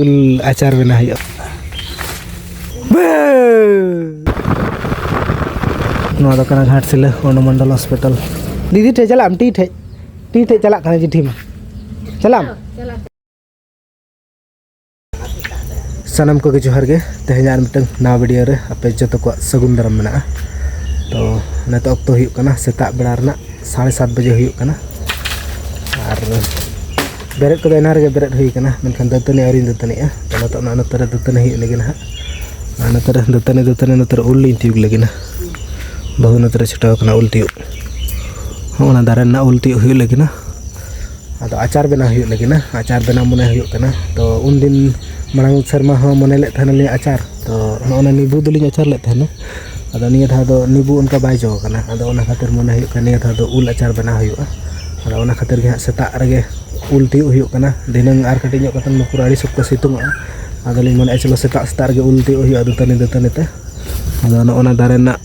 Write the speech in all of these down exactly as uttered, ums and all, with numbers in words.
ᱩᱞ ᱟᱪᱟᱨ ᱵᱮᱱᱟᱣ ᱦᱩᱭᱩᱜᱼᱟ᱾ ᱱᱚᱣᱟ ᱫᱚ ᱠᱟᱱᱟ ᱜᱷᱟᱴᱥᱤᱞᱟᱹ ᱚᱱᱩᱢᱚᱱᱰᱚᱞ ᱦᱚᱥᱯᱤᱴᱟᱞ᱾ ᱫᱤᱫᱤ ᱴᱷᱮᱡ ᱪᱟᱞᱟᱜ ᱟᱢ, ᱴᱤ ᱴᱷᱮᱡ, ᱴᱤ ᱴᱷᱮᱡ ᱪᱟᱞᱟᱜ ᱠᱟᱱᱟ ᱡᱤ ᱴᱷᱤᱢ᱾ ᱪᱟᱞᱟᱜ ᱟᱢ? ᱥᱟᱱᱟᱢ ᱠᱚᱜᱮ ᱡᱚᱦᱟᱨ ᱜᱮ᱾ ᱛᱮᱦᱮᱧ ᱟᱨ ᱢᱤᱫᱴᱟᱝ ᱱᱟᱣᱟ ᱵᱷᱤᱰᱤᱭᱳ ᱨᱮ ᱟᱯᱮ ᱡᱚᱛᱚ ᱠᱚᱣᱟᱜ ᱥᱟᱹᱜᱩᱱ ᱫᱟᱨᱟᱢ ᱢᱮᱱᱟᱜᱼᱟ᱾ ᱛᱚ, ᱱᱤᱛᱚᱜ ᱚᱠᱛᱚ ᱦᱩᱭᱩᱜ ᱠᱟᱱᱟ ᱥᱮᱛᱟᱜ ᱵᱮᱲᱟ ᱨᱮᱱᱟᱜ ᱥᱟᱲᱮ ᱥᱟᱛ ᱵᱟᱡᱮ ᱦᱩᱭᱩᱜ ᱠᱟᱱᱟ᱾ ᱟᱨ ᱵᱮᱨᱮᱫ ᱠᱚᱫᱚ ᱮᱱᱟᱝ ᱨᱮᱜᱮ ᱵᱮᱨᱮᱫ ᱦᱩᱭ ᱠᱟᱱᱟ, ᱢᱮᱱᱠᱷᱟᱱ ᱫᱟᱹᱛᱟᱹᱱᱤ ᱟᱹᱣᱨᱤᱧ ᱫᱟᱹᱛᱟᱹᱱᱤᱜᱼᱟ᱾ ᱛᱚ, ᱱᱤᱛᱚᱜ ᱱᱚᱜᱼᱚᱭ ᱱᱚᱛᱮ ᱨᱮ ᱫᱟᱹᱛᱟᱹᱱᱤ ᱦᱩᱭᱩᱜ ᱞᱟᱹᱜᱤᱫ ᱱᱟᱦᱟᱜ᱾ ᱟᱨ ᱱᱚᱛᱮ ᱨᱮ ᱫᱟᱹᱛᱟᱹᱱᱤ, ᱫᱟᱹᱛᱟᱹᱱᱤ, ᱱᱚᱛᱮ ᱨᱮ ᱩᱞ ᱞᱤᱧ ᱛᱤᱭᱳᱜ ᱞᱟᱹᱜᱤᱫ ᱱᱟ᱾ ᱵᱟᱹᱦᱩ ᱱᱚᱛᱮ ᱨᱮ ᱪᱷᱩᱴᱟᱹᱣ ᱠᱟᱱᱟ ᱩᱞ ᱛᱤᱭᱳᱜ᱾ ᱦᱚᱸ, ᱚᱱᱟ ᱫᱟᱨᱮ ᱨᱮᱱᱟᱜ ᱩᱞ ᱛᱤᱭᱳᱜ ᱦᱩᱭᱩᱜ ᱞᱟᱹᱜᱤᱫ ᱱᱟ᱾ ᱟᱫᱚ ᱟᱪᱟᱨ ᱵᱮᱱᱟᱣ ᱦᱩᱭᱩᱜ ᱞᱟᱹᱜᱤᱫ ᱱᱟ, ᱟᱪᱟᱨ ᱵᱮᱱᱟᱣ ᱢᱚᱱᱮ ᱦᱩᱭᱩᱜ ᱠᱟᱱᱟ᱾ ᱛᱚ, ᱩᱱᱫᱤᱱ ᱢᱟᱲᱟᱝ ᱥᱮᱨᱢᱟ ᱦᱚᱸ ᱢᱚᱱᱮ ᱞᱮᱫ ᱛᱟᱦᱮᱱᱟᱞᱤᱧ ᱟᱪᱟᱨ, ᱛᱚ, ᱱᱚᱜᱼᱚ ᱱᱟ ᱱᱤᱵᱩ ᱫᱚᱞᱤᱧ ᱟᱪᱟᱨ ᱞᱮᱫ ᱛᱟᱦᱮᱱᱟ᱾ ᱟᱫᱚ ᱱᱤᱭᱟᱹ ᱫᱷᱟᱣ ᱫᱚ ᱱᱤᱵᱩ ᱚᱱᱠᱟ ᱵᱟᱭ ᱡᱚ ᱟᱠᱟᱱᱟ᱾ ᱟᱫᱚ ᱚᱱᱟ ᱠᱷᱟᱹᱛᱤᱨ ᱢᱚᱱᱮ ᱦᱩᱭᱩᱜ ᱠᱟᱱᱟ ᱱᱤᱭᱟᱹ ᱫᱷᱟᱣ ᱫᱚ ᱩᱞ ᱟᱪᱟᱨ ᱵᱮᱱᱟᱣ ᱦᱩᱭᱩᱜᱼᱟ᱾ ᱟᱫᱚ ᱚᱱᱟ ᱠᱷᱟᱹᱛᱤᱨ ᱜᱮ ᱦᱟᱸᱜ ᱥᱮᱛᱟᱜ ᱨᱮᱜᱮ ᱩᱞ ᱛᱤᱭᱳᱜ ᱦᱩᱭᱩᱜ ᱠᱟᱱᱟ᱾ ᱫᱷᱤᱱᱟᱹᱝ ᱟᱨ ᱠᱟᱹᱴᱤᱡ ᱧᱚᱜ ᱠᱟᱛᱮ ᱱᱩᱠᱩ ᱟᱹᱰᱤ ᱥᱚᱠᱛᱚ ᱥᱤᱛᱩᱝᱚᱜᱼᱟ᱾ ᱟᱫᱚᱞᱤᱧ ᱢᱚᱱᱮᱭᱮᱫᱼᱟ ᱪᱚᱞᱚ ᱥᱮᱛᱟᱜ ᱥᱮᱛᱟᱜ ᱨᱮᱜᱮ ᱩᱞ ᱛᱤᱭᱳᱜ ᱦᱩᱭᱩᱜᱼᱟ ᱫᱟᱹᱛᱟᱹᱱᱤ ᱫᱟᱹᱛᱟᱹᱱᱤ ᱛᱮ᱾ ᱟᱫᱚ ᱱᱚᱜᱼᱚ ᱱᱟ ᱫᱟᱨᱮ ᱨᱮᱱᱟᱜ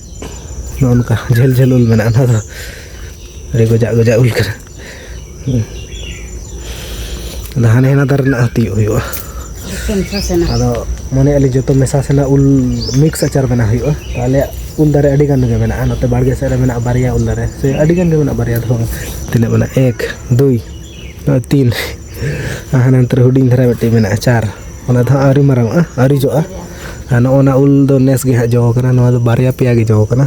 ᱱᱚᱜᱼᱚ ᱱᱚᱝᱠᱟ ᱡᱷᱟᱹᱞ ᱡᱷᱟᱹᱞ ᱩᱞ ᱢᱮᱱᱟᱜᱼᱟ᱾ ᱚᱱᱟ ᱫᱚ ᱟᱹᱰᱤ ᱜᱚᱡᱟᱜ ᱜᱚᱡᱟᱜ ᱩᱞ ᱠᱟᱱᱟ᱾ ᱦᱩᱸ᱾ ᱟᱫᱚ ᱦᱟᱱᱮ ᱦᱟᱱᱟ ᱫᱟᱨᱮ ᱨᱮᱱᱟᱜ ᱦᱚᱸ ᱛᱤᱭᱳᱜ ᱦᱩᱭᱩᱜᱼᱟ᱾ ᱡᱚᱛᱚ ᱢᱮᱥᱟ ᱥᱟᱱᱟ᱾ ᱟᱫᱚ ᱢᱚᱱᱮᱭᱮᱫᱼᱟ ᱞᱤᱧ ᱡᱚᱛᱚ ᱢᱮᱥᱟ ᱥᱟᱱᱟ ᱩᱞ ᱢᱤᱠᱥ ᱟᱪᱟᱨ ᱵᱮᱱᱟᱣ ᱦᱩᱭᱩᱜᱼᱟ᱾ ᱛᱚ ᱟᱞᱮᱭᱟᱜ ᱩᱞ ᱫᱟᱨᱮ ᱟᱹᱰᱤ ᱜᱟᱱ ᱜᱮ ᱢᱮᱱᱟᱜᱼᱟ᱾ ᱱᱚᱛᱮ ᱵᱟᱲᱜᱮ ᱥᱮᱫ ᱨᱮ ᱢᱮᱱᱟᱜᱼᱟ ᱵᱟᱨᱭᱟ ᱩᱞ ᱫᱟᱨᱮ, ᱥᱮ ᱟᱹᱰᱤ ᱜᱟᱱ ᱜᱮ ᱢᱮᱱᱟᱜᱼᱟ, ᱵᱟᱨᱭᱟ ᱫᱚ ᱵᱟᱝ᱾ ᱛᱤᱱᱟᱹᱜ ᱢᱮᱱᱟᱜᱼᱟ? ᱮᱠ, ᱫᱩᱭ, ᱱᱚᱜᱼᱚᱭ ᱛᱤᱱ᱾ ᱟᱨ ᱦᱟᱱᱮ ᱱᱚᱛᱮ ᱨᱮ ᱦᱩᱰᱤᱧ ᱫᱷᱟᱨᱟ ᱢᱤᱫᱴᱤᱡ ᱢᱮᱱᱟᱜᱼᱟ, ᱪᱟᱨ᱾ ᱚᱱᱟ ᱫᱚ ᱦᱟᱸᱜ ᱟᱹᱣᱨᱤ ᱢᱟᱨᱟᱝᱚᱜᱼᱟ, ᱟᱹᱣᱨᱤ ᱡᱚᱜᱼᱟ᱾ ᱟᱨ ᱱᱚᱜᱼᱚ ᱱᱟ ᱩᱞ ᱫᱚ ᱱᱮᱥ ᱜᱮ ᱦᱟᱸᱜ ᱡᱚ ᱠᱟᱱᱟ᱾ ᱱᱚᱣᱟ ᱫᱚ ᱵᱟᱨᱭᱟ ᱯᱮᱭᱟ ᱜᱮ ᱡᱚ ᱠᱟᱱᱟ᱾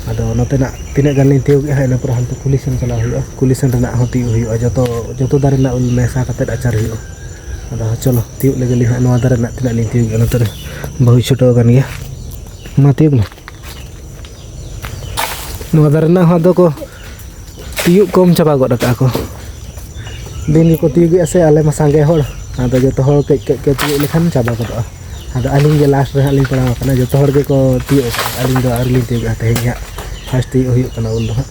ᱟᱫᱚ ᱱᱚᱛᱮᱱᱟᱜ ᱛᱤᱱᱟᱹᱜ ᱜᱟᱱ ᱞᱤᱧ ᱛᱤᱭᱳᱜ ᱮᱜᱼᱟ ᱦᱟᱸᱜ, ᱤᱱᱟᱹ ᱯᱚᱨᱮ ᱦᱟᱱᱛᱮ ᱠᱩᱞᱦᱤ ᱥᱮᱱ ᱪᱟᱞᱟᱣ ᱦᱩᱭᱩᱜᱼᱟ, ᱠᱩᱞᱦᱤ ᱥᱮᱱ ᱨᱮᱱᱟᱜ ᱦᱚᱸ ᱛᱤᱭᱳᱜ ᱦᱩᱭᱩᱜᱼᱟ, ᱡᱚᱛᱚ, ᱡᱚᱛᱚ ᱫᱟᱨᱮ ᱨᱮᱱᱟᱜ ᱩᱞ ᱢᱮᱥᱟ ᱠᱟᱛᱮᱫ ᱟᱪᱟᱨ ᱦᱩᱭᱩᱜᱼᱟ᱾ ᱟᱫᱚ ᱪᱚᱞᱚ, ᱛᱤᱭᱳᱜ ᱞᱮᱜᱮ ᱞᱤᱧ ᱦᱟᱸᱜ ᱱᱚᱣᱟ ᱫᱟᱨᱮ ᱨᱮᱱᱟᱜ ᱛᱤᱱᱟᱹᱜ ᱞᱤᱧ ᱛᱤᱭᱳᱜ ᱮᱜᱼᱟ᱾ ᱱᱚᱛᱮ ᱨᱮ ᱵᱟᱹᱦᱩᱭ ᱪᱷᱩᱴᱟᱹᱣ ᱟᱠᱟᱱ ᱜᱮᱭᱟ, ᱢᱟ ᱛᱤᱭᱳᱜ ᱢᱮ᱾ ᱱᱚᱣᱟ ᱫᱟᱨᱮ ᱨᱮᱱᱟᱜ ᱦᱚᱸ ᱟᱫᱚ ᱠᱚ ᱛᱤᱭᱳᱜ ᱠᱚᱢ ᱪᱟᱵᱟ ᱜᱚᱫ ᱟᱠᱟᱫᱼᱟ ᱠᱚ᱾ ᱫᱤᱱ ᱜᱮᱠᱚ ᱛᱤᱭᱳᱜᱮᱜᱼᱟ ᱥᱮ, ᱟᱞᱮ ᱢᱟ ᱥᱟᱸᱜᱮ ᱦᱚᱲ, ᱟᱫᱚ ᱡᱚᱛᱚ ᱦᱚᱲ ᱠᱟᱹᱡ ᱠᱟᱹᱡ ᱠᱚ ᱛᱤᱭᱳᱜ ᱞᱮᱠᱷᱟᱱ ᱪᱟᱵᱟ ᱜᱚᱫᱚᱜᱼᱟ᱾ ᱟᱫᱚ ᱟᱹᱞᱤᱧ ᱜᱮ ᱞᱟᱥᱴ ᱨᱮ ᱦᱟᱸᱜ ᱞᱤᱧ ᱯᱟᱲᱟᱣ ᱟᱠᱟᱱᱟ᱾ ᱡᱚᱛᱚ ᱦᱚᱲ ᱜᱮᱠᱚ ᱛᱤᱭᱳᱜ ᱟᱠᱟᱫᱼᱟ, ᱟᱹᱞᱤᱧ ᱫᱚ ᱟᱹᱣᱨᱤ ᱞᱤᱧ ᱛᱤᱭᱳᱜᱟ᱾ ᱛᱮᱦᱮᱧ ᱜᱮ ᱦᱟᱸᱜ ᱯᱷᱟᱥᱴ ᱛᱤᱭᱳᱜ ᱦᱩᱭᱩᱜ ᱠᱟᱱᱟ ᱩᱞ ᱫᱚ ᱦᱟᱸᱜ᱾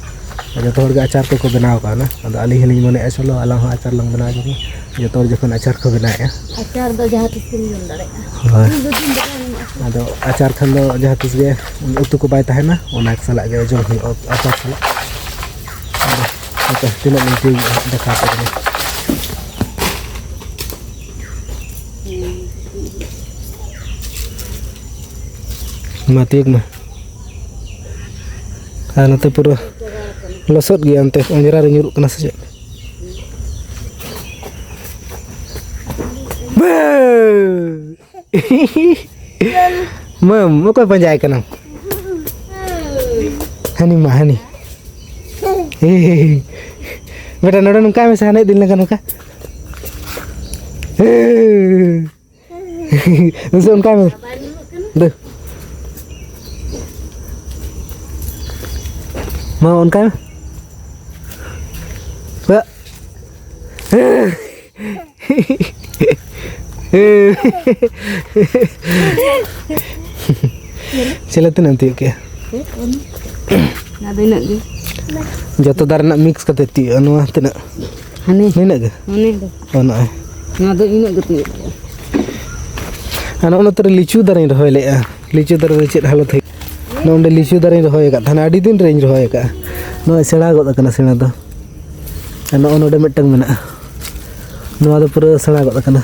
ᱡᱚᱛᱚ ᱦᱚᱲ ᱜᱮ ᱟᱪᱟᱨ ᱠᱚᱠᱚ ᱵᱮᱱᱟᱣ ᱠᱟᱣᱱᱟ᱾ ᱟᱫᱚ ᱟᱹᱞᱤᱧ ᱦᱚᱸᱞᱤᱧ ᱢᱚᱱᱮᱭᱮᱫᱼᱟ, ᱪᱚᱞᱚ ᱟᱞᱟᱝ ᱦᱚᱸ ᱟᱪᱟᱨ ᱞᱟᱝ ᱵᱮᱱᱟᱣ ᱡᱚᱝᱟ᱾ ᱡᱚᱛᱚ ᱦᱚᱲ ᱡᱚᱠᱷᱚᱱ ᱟᱪᱟᱨ ᱠᱚ ᱵᱮᱱᱟᱣᱮᱫᱼᱟ᱾ ᱟᱪᱟᱨ ᱫᱚ ᱡᱟᱦᱟᱸ ᱛᱤᱥ ᱜᱮᱢ ᱡᱚᱢ ᱫᱟᱲᱮᱭᱟᱜᱼᱟ᱾ ᱦᱳᱭ᱾ ᱩᱞ ᱫᱚ ᱫᱤᱱ ᱫᱚ ᱵᱟᱭ ᱧᱟᱢᱚᱜᱼᱟ ᱥᱮ᱾ ᱟᱫᱚ ᱟᱪᱟᱨ ᱠᱷᱟᱱ ᱫᱚ ᱡᱟᱦᱟᱸ ᱛᱤᱥ ᱜᱮ ᱩᱛᱩ ᱠᱚ ᱵᱟᱭ ᱛᱟᱦᱮᱱᱟ, ᱚᱱᱟ ᱥᱟᱞᱟᱜ ᱜᱮ ᱡᱚᱢ ᱦᱩᱭᱩᱜᱼᱟ ᱟᱪᱟᱨ ᱥᱟᱞᱟᱜ᱾ ᱟᱫᱚ ᱦᱟᱯᱮ ᱛᱤᱱᱟᱹᱜ ᱞᱤᱧ ᱛᱤᱭᱳᱜ ᱫᱮᱠᱷᱟᱣ ᱟᱯᱮ ᱠᱟᱱᱟ᱾ ᱢᱟ ᱛᱤᱭᱳᱜᱽ ᱢᱮ᱾ ᱟᱨ ᱱᱚᱛᱮ ᱯᱩᱨᱟᱹ ᱞᱚᱥᱚᱫ ᱜᱮᱭᱟ, ᱚᱱᱛᱮ ᱚᱸᱡᱽᱨᱟ ᱨᱮ ᱧᱩᱨᱩᱜ ᱠᱟᱱᱟ ᱥᱮ ᱪᱮᱫ? ᱵᱮ! ᱢᱟᱢ, ᱚᱠᱚᱭ ᱯᱟᱸᱡᱟᱭ ᱠᱟᱱᱟᱢ? ᱦᱟᱹᱱᱤ ᱢᱟ, ᱦᱟᱹᱱᱤ᱾ ᱵᱮᱴᱟ, ᱱᱚᱰᱮ ᱱᱚᱝᱠᱟᱭ ᱢᱮᱥᱮ, ᱦᱟᱱᱮ ᱫᱤᱱ ᱞᱮᱠᱟ ᱱᱚᱝᱠᱟ᱾ ᱢᱟᱥᱮ ᱚᱱᱠᱟᱭ ᱢᱮ᱾ ᱫᱩ᱾ ᱢᱟ ᱚᱱᱠᱟᱭ ᱢᱮ᱾ ᱵᱟ᱾ ᱪᱮᱞᱮ ᱛᱤᱱᱟᱹᱜ ᱮᱢ ᱛᱤᱭᱳᱜ ᱠᱮᱜᱼᱟ? ᱚᱱᱟ ᱫᱚ ᱤᱱᱟᱹᱜ ᱜᱮ᱾ ᱡᱚᱛᱚ ᱫᱟᱨᱮ ᱨᱮᱱᱟᱜ ᱢᱤᱠᱥ ᱠᱟᱛᱮ ᱛᱤᱭᱳᱜᱼᱟ᱾ ᱱᱚᱣᱟ ᱛᱤᱱᱟᱹᱜ? ᱦᱟᱱᱮ᱾ ᱱᱤᱱᱟᱹᱜ ᱜᱮ? ᱦᱟᱱᱮ ᱫᱚ᱾ ᱚ, ᱱᱚᱜᱼᱚᱭ᱾ ᱱᱚᱣᱟ ᱫᱚ ᱤᱱᱟᱹᱜ ᱜᱮ ᱛᱤᱭᱳᱜ ᱠᱟᱜᱼᱟ᱾ ᱟᱨ ᱱᱚᱜᱼᱚ ᱱᱚᱛᱮ ᱨᱮ ᱞᱤᱪᱩ ᱫᱟᱨᱮᱧ ᱨᱚᱦᱚᱭ ᱞᱮᱜᱼᱟ᱾ ᱞᱤᱪᱩ ᱫᱟᱨᱮ ᱨᱮ ᱪᱮᱫ ᱦᱟᱞᱚᱛ ᱦᱩᱭᱩᱜ? ᱱᱚᱰᱮ ᱞᱤᱪᱩ ᱫᱟᱨᱮᱧ ᱨᱚᱦᱚᱭ ᱟᱠᱟᱫ ᱛᱟᱦᱮᱱᱟ, ᱟᱹᱰᱤ ᱫᱤᱱ ᱨᱮᱧ ᱨᱚᱦᱚᱭ ᱟᱠᱟᱫᱼᱟ᱾ ᱱᱚᱜᱼᱚᱭ ᱥᱮᱬᱟ ᱜᱚᱫ ᱟᱠᱟᱱᱟ, ᱥᱮᱬᱟ ᱫᱚ᱾ ᱟᱨ ᱱᱚᱜᱼᱚ ᱱᱚᱰᱮ ᱢᱤᱫᱴᱟᱝ ᱢᱮᱱᱟᱜᱼᱟ᱾ ᱱᱚᱣᱟ ᱫᱚ ᱯᱩᱨᱟᱹ ᱥᱮᱬᱟ ᱜᱚᱫ ᱟᱠᱟᱱᱟ,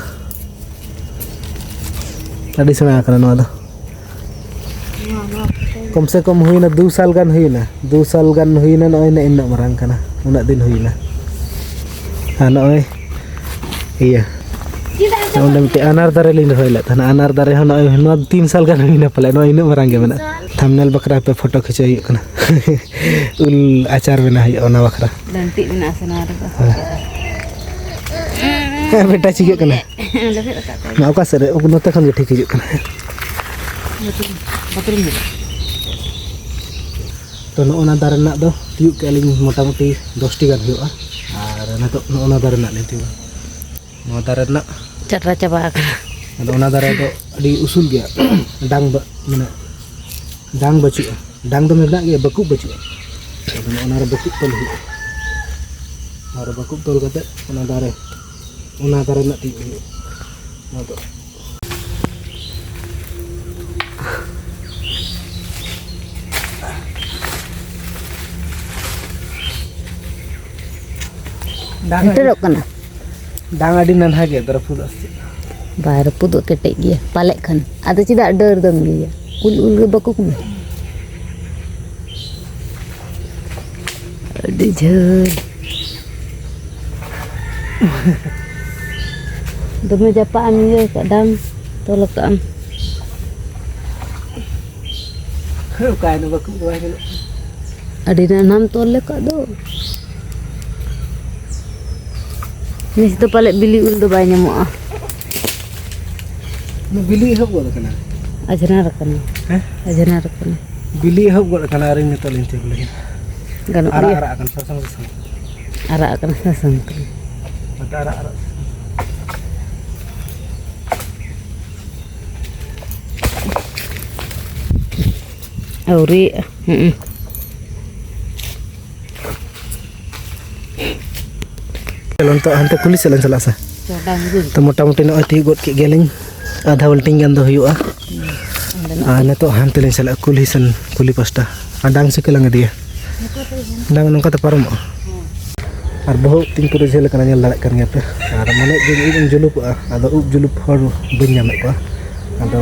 ᱟᱹᱰᱤ ᱥᱮᱬᱟ ᱟᱠᱟᱱᱟ ᱱᱚᱣᱟ ᱫᱚ᱾ ᱠᱚᱢ ᱥᱮ ᱠᱚᱢ ᱦᱩᱭᱱᱟ, ᱫᱩ ᱥᱟᱞ ᱜᱟᱱ ᱦᱩᱭᱱᱟ, ᱫᱩ ᱥᱟᱞ ᱜᱟᱱ ᱦᱩᱭᱱᱟ, ᱱᱚᱜᱼᱚᱭ ᱱᱤᱱᱟᱹᱜ ᱢᱟᱨᱟᱝ ᱠᱟᱱᱟ, ᱩᱱᱟᱹᱜ ᱫᱤᱱ ᱦᱩᱭᱱᱟ᱾ ᱟᱨ ᱱᱚᱜᱼᱚᱭ ᱤᱭᱟᱹ, ᱱᱚᱸᱰᱮ ᱢᱤᱫᱴᱮᱡ ᱟᱱᱟᱨ ᱫᱟᱨᱮ ᱞᱤᱧ ᱨᱚᱦᱚᱭ ᱞᱮᱫ ᱛᱟᱦᱮᱱᱟ, ᱟᱱᱟᱨ ᱫᱟᱨᱮ ᱦᱚᱸ ᱱᱚᱜᱼᱚᱭ ᱱᱚᱣᱟ ᱛᱤᱱ ᱥᱟᱞ ᱜᱟᱱ ᱦᱩᱭᱱᱟ ᱯᱟᱞᱮ, ᱱᱚᱜᱼᱚᱭ ᱤᱱᱟᱹᱜ ᱢᱟᱨᱟᱝ ᱜᱮ ᱢᱮᱱᱟᱜᱼᱟ᱾ ᱛᱷᱟᱢᱵᱽᱱᱮᱞ ᱵᱟᱠᱷᱨᱟ ᱦᱟᱯᱮ ᱯᱷᱳᱴᱳ ᱠᱷᱤᱪᱟᱹᱣ ᱦᱩᱭᱩᱜ ᱠᱟᱱᱟ᱾ ᱩᱞ ᱟᱪᱟᱨ ᱵᱮᱱᱟᱣ ᱦᱩᱭᱩᱜᱼᱟ ᱚᱱᱟ ᱵᱟᱠᱷᱨᱟ᱾ ᱞᱟᱹᱱᱛᱤᱜ ᱢᱮᱱᱟᱜᱼᱟ ᱥᱮ ᱱᱚᱣᱟ ᱨᱮᱫᱚ? ᱦᱮᱸ᱾ ᱦᱮᱸ, ᱵᱮᱴᱟ ᱪᱤᱠᱟᱹᱜ ᱠᱟᱱᱟ? ᱞᱮᱵᱮᱫ ᱟᱠᱟᱫ ᱛᱟᱭ᱾ ᱢᱟ, ᱚᱠᱟ ᱥᱮᱫ ᱨᱮ? ᱱᱚᱛᱮ ᱠᱷᱚᱱ ᱜᱮ ᱴᱷᱤᱠ ᱦᱤᱡᱩᱜ ᱠᱟᱱᱟ᱾ ᱵᱟᱛᱨᱩᱢ ᱨᱮ᱾ ᱛᱚ, ᱱᱚᱜᱼᱚ ᱱᱟ ᱫᱟᱨᱮ ᱨᱮᱱᱟᱜ ᱫᱚ ᱛᱤᱭᱳᱜ ᱠᱮᱜᱼᱟ ᱞᱤᱧ ᱢᱚᱴᱟᱢᱩᱴᱤ ᱫᱚᱥᱴᱤ ᱜᱟᱱ ᱦᱩᱭᱩᱜᱼᱟ᱾ ᱟᱨ ᱱᱤᱛᱚᱜ ᱱᱚᱜᱼᱚ ᱱᱟ ᱫᱟᱨᱮ ᱨᱮᱱᱟᱜ ᱞᱤᱧ ᱛᱤᱭᱳᱜᱟ᱾ ᱱᱚᱣᱟ ᱫᱟᱨᱮ ᱨᱮᱱᱟᱜ ᱪᱟᱴᱨᱟ ᱪᱟᱵᱟ ᱟᱠᱟᱱᱟ᱾ ᱟᱫᱚ ᱚᱱᱟ ᱫᱟᱨᱮ ᱫᱚ ᱟᱹᱰᱤ ᱩᱥᱩᱞ ᱜᱮᱭᱟ᱾ ᱰᱟᱝ ᱵᱟ-, ᱢᱟᱱᱮ ᱰᱟᱝ ᱵᱟᱹᱪᱩᱜᱼᱟ᱾ ᱰᱟᱝ ᱫᱚ ᱢᱮᱱᱟᱜ ᱜᱮᱭᱟ, ᱵᱟᱹᱠᱩᱵ ᱵᱟᱹᱪᱩᱜᱼᱟ᱾ ᱟᱫᱚ ᱱᱚᱜᱼᱚ ᱱᱟ ᱨᱮ ᱵᱟᱹᱠᱩᱵ ᱛᱚᱞ ᱦᱩᱭᱩᱜᱼᱟ᱾ ᱟᱨ ᱵᱟᱹᱠᱩᱵ ᱛᱚᱞ ᱠᱟᱛᱮ ᱚᱱᱟ ᱫᱟᱨᱮ, ᱚᱱᱟ ᱫᱟᱨᱮ ᱨᱮᱱᱟᱜ ᱛᱤᱭᱳᱜ ᱦᱩᱭᱩᱜᱼᱟ᱾ ᱱᱚᱣᱟ ᱫᱚ ᱰᱟᱝ ᱟᱹᱰᱤ, ᱥᱮᱴᱮᱨᱚᱜ ᱠᱟᱱᱟ᱾ ᱰᱟᱝ ᱟᱹᱰᱤ ᱱᱟᱱᱦᱟ ᱜᱮ ᱫᱚᱨᱚ ᱯᱷᱩᱞ ᱟᱥᱛᱮ᱾ ᱵᱟᱭ ᱨᱟᱹᱯᱩᱫᱚᱜ, ᱠᱮᱴᱮᱡ ᱜᱮᱭᱟ ᱯᱟᱞᱮᱫ ᱠᱷᱟᱱ᱾ ᱟᱫᱚ ᱪᱮᱫᱟᱜ ᱰᱟᱹᱨ ᱫᱚᱢ ᱤᱭᱟᱹᱭᱟ? ᱩᱞ ᱩᱞ ᱜᱮ ᱵᱟᱠᱚ ᱠᱩᱞᱟ᱾ ᱟᱹᱰᱤ ᱡᱷᱟᱹᱞ᱾ ᱫᱚᱢᱮ ᱡᱟᱯᱟᱜ ᱮᱢ ᱤᱭᱟᱹ ᱟᱠᱟᱫ, ᱰᱟᱝ ᱛᱚᱞ ᱟᱠᱟᱫ ᱟᱢ᱾ ᱚᱠᱟ ᱫᱚ ᱵᱟᱠᱚ ᱨᱚᱦᱚᱭ ᱜᱟᱱᱚᱜ ᱠᱟᱱᱟ᱾ ᱟᱹᱰᱤ ᱱᱟᱱᱦᱟᱢ ᱛᱚᱞ ᱞᱮᱠᱟ ᱫᱚ᱾ ᱱᱮᱥ ᱫᱚ ᱯᱟᱞᱮᱫ ᱵᱤᱞᱤ ᱩᱞ ᱫᱚ ᱵᱟᱭ ᱧᱟᱢᱚᱜᱼᱟ᱾ ᱵᱤᱞᱤ ᱮᱦᱚᱵ ᱜᱚᱫ ᱟᱠᱟᱱᱟ᱾ ᱟᱡᱷᱱᱟᱨ ᱟᱠᱟᱱᱟ᱾ ᱦᱮᱸ? ᱟᱡᱷᱱᱟᱨ ᱟᱠᱟᱱᱟ᱾ ᱵᱤᱞᱤ ᱮᱦᱚᱵ ᱜᱚᱫ ᱟᱠᱟᱱᱟ, ᱟᱹᱣᱨᱤᱧ ᱱᱤᱛᱚᱜ ᱞᱤᱧ ᱴᱷᱤᱠ ᱞᱟᱹᱜᱤᱫ᱾ ᱜᱟᱱᱚᱜ ᱟᱨᱟᱜ ᱜᱮᱭᱟ᱾ ᱟᱨᱟᱜ ᱟᱠᱟᱱᱟ, ᱥᱟᱥᱟᱝ ᱥᱟᱥᱟᱝ᱾ ᱟᱨᱟᱜ ᱟᱠᱟᱱᱟ, ᱥᱟᱥᱟᱝ ᱠᱟᱱᱟ᱾ ᱱᱚᱛᱮ ᱟᱨᱟᱜ ᱟᱨᱟᱜ᱾ ᱟᱹᱣᱨᱤᱭᱟᱜᱼᱟ᱾ ᱦᱩᱸ᱾ ᱪᱚᱞᱚ, ᱱᱤᱛᱚᱜ ᱦᱟᱱᱛᱮ ᱠᱩᱞᱦᱤ ᱥᱮᱫ ᱞᱟᱝ ᱪᱟᱞᱟᱜᱼᱟ ᱥᱮ? ᱪᱚ, ᱰᱟᱝ ᱜᱩᱞ᱾ ᱛᱚ, ᱢᱚᱴᱟᱢᱩᱴᱤ ᱱᱚᱜᱼᱚᱭ ᱛᱤᱭᱳᱜ ᱜᱚᱫ ᱠᱮᱫ ᱜᱮᱭᱟᱞᱤᱧ᱾ ᱟᱫᱷᱟ ᱵᱟᱹᱞᱴᱤᱱ ᱜᱟᱱ ᱫᱚ ᱦᱩᱭᱩᱜᱼᱟ᱾ ᱚᱸᱰᱮᱱᱟᱜ ᱟᱨ ᱱᱤᱛᱚᱜ ᱦᱟᱱᱛᱮ ᱞᱤᱧ ᱪᱟᱞᱟᱜᱼᱟ, ᱠᱩᱞᱦᱤ ᱥᱮᱱ, ᱠᱩᱞᱦᱤ ᱯᱟᱥᱴᱟ᱾ ᱟᱨ ᱰᱟᱝ ᱪᱤᱠᱟᱹ ᱞᱟᱝ ᱤᱫᱤᱭᱟ? ᱰᱟᱝ ᱱᱚᱝᱠᱟ ᱛᱮ ᱯᱟᱨᱚᱢᱚᱜᱼᱟ᱾ ᱟᱨ ᱵᱚᱦᱚᱜ ᱛᱤᱧ ᱯᱩᱨᱟᱹ ᱡᱷᱟᱹᱞ ᱟᱠᱟᱱᱟ, ᱧᱮᱞ ᱫᱟᱲᱮᱭᱟᱜ ᱠᱟᱱ ᱜᱮᱭᱟ ᱯᱮ᱾ ᱟᱨ ᱢᱚᱱᱮᱭᱮᱫ ᱫᱚᱧ ᱩᱵ ᱤᱧ ᱡᱩᱞᱩᱯᱚᱜᱼᱟ, ᱟᱫᱚ ᱩᱵ ᱡᱩᱞᱩᱯ ᱦᱚᱲ ᱵᱟᱹᱧ ᱧᱟᱢᱮᱫ ᱠᱚᱣᱟ᱾ ᱟᱫᱚ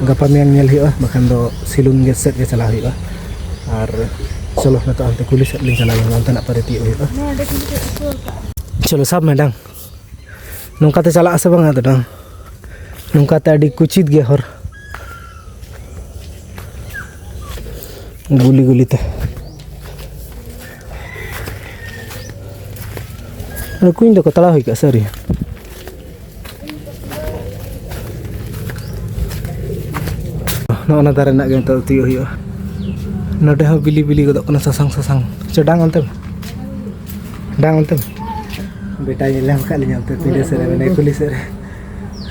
ᱜᱟᱯᱟ ᱢᱮᱭᱟᱝ ᱧᱮᱞ ᱦᱩᱭᱩᱜᱼᱟ, ᱵᱟᱠᱷᱟᱱ ᱫᱚ ᱥᱤᱞᱩᱱ ᱜᱮ ᱥᱮᱫ ᱜᱮ ᱪᱟᱞᱟᱜ ᱦᱩᱭᱩᱜᱼᱟ᱾ ᱟᱨ ᱪᱚᱞᱚ, ᱱᱤᱛᱚᱜ ᱦᱟᱱᱛᱮ ᱠᱩᱞᱦᱤ ᱥᱮᱫ ᱞᱤᱧ ᱪᱟᱞᱟᱣ ᱞᱮᱱᱟ, ᱚᱱᱛᱮᱱᱟᱜ ᱯᱟᱨᱮ ᱛᱤᱭᱳᱜ ᱦᱩᱭᱩᱜᱼᱟ᱾ ᱪᱚᱞᱚ, ᱥᱟᱵ ᱢᱮ ᱰᱟᱝ᱾ ᱱᱚᱝᱠᱟ ᱛᱮ ᱪᱟᱞᱟᱜ ᱟᱥᱮ ᱵᱟᱝ ᱟᱫᱚ ᱰᱟᱝ? ᱱᱚᱝᱠᱟ ᱛᱮ ᱟᱹᱰᱤ ᱠᱩᱪᱤᱛ ᱜᱮ ᱦᱚᱨ᱾ ᱜᱩᱞᱤ ᱜᱩᱞᱤ ᱛᱮ᱾ ᱟᱫᱚ ᱠᱩᱧ ᱫᱚᱠᱚ ᱛᱟᱲᱟᱣ ᱦᱩᱭ ᱠᱟᱜᱼᱟ ᱥᱮ ᱟᱹᱣᱨᱤ? ᱱᱚᱜᱼᱚ ᱱᱟ ᱫᱟᱨᱮ ᱨᱮᱱᱟᱜ ᱜᱮ ᱱᱤᱛᱚᱜ ᱛᱤᱭᱳᱜ ᱦᱩᱭᱩᱜᱼᱟ᱾ ᱱᱚᱰᱮ ᱦᱚᱸ ᱵᱤᱞᱤ ᱵᱤᱞᱤ ᱜᱚᱫᱚᱜ ᱠᱟᱱᱟ, ᱥᱟᱥᱟᱝ ᱥᱟᱥᱟᱝ᱾ ᱪᱚ, ᱰᱟᱝ ᱚᱱᱛᱮ ᱢᱮ᱾ ᱰᱟᱝ ᱚᱱᱛᱮ ᱢᱮ᱾ ᱵᱮᱴᱟᱭ ᱧᱮᱞ ᱧᱟᱢ ᱠᱟᱜ ᱞᱤᱧᱟ ᱚᱱᱛᱮ ᱯᱤᱸᱰᱟᱹ ᱥᱮᱫ ᱨᱮ, ᱢᱮᱱᱟᱭ ᱠᱩᱞᱦᱤ ᱥᱮᱫ ᱨᱮ᱾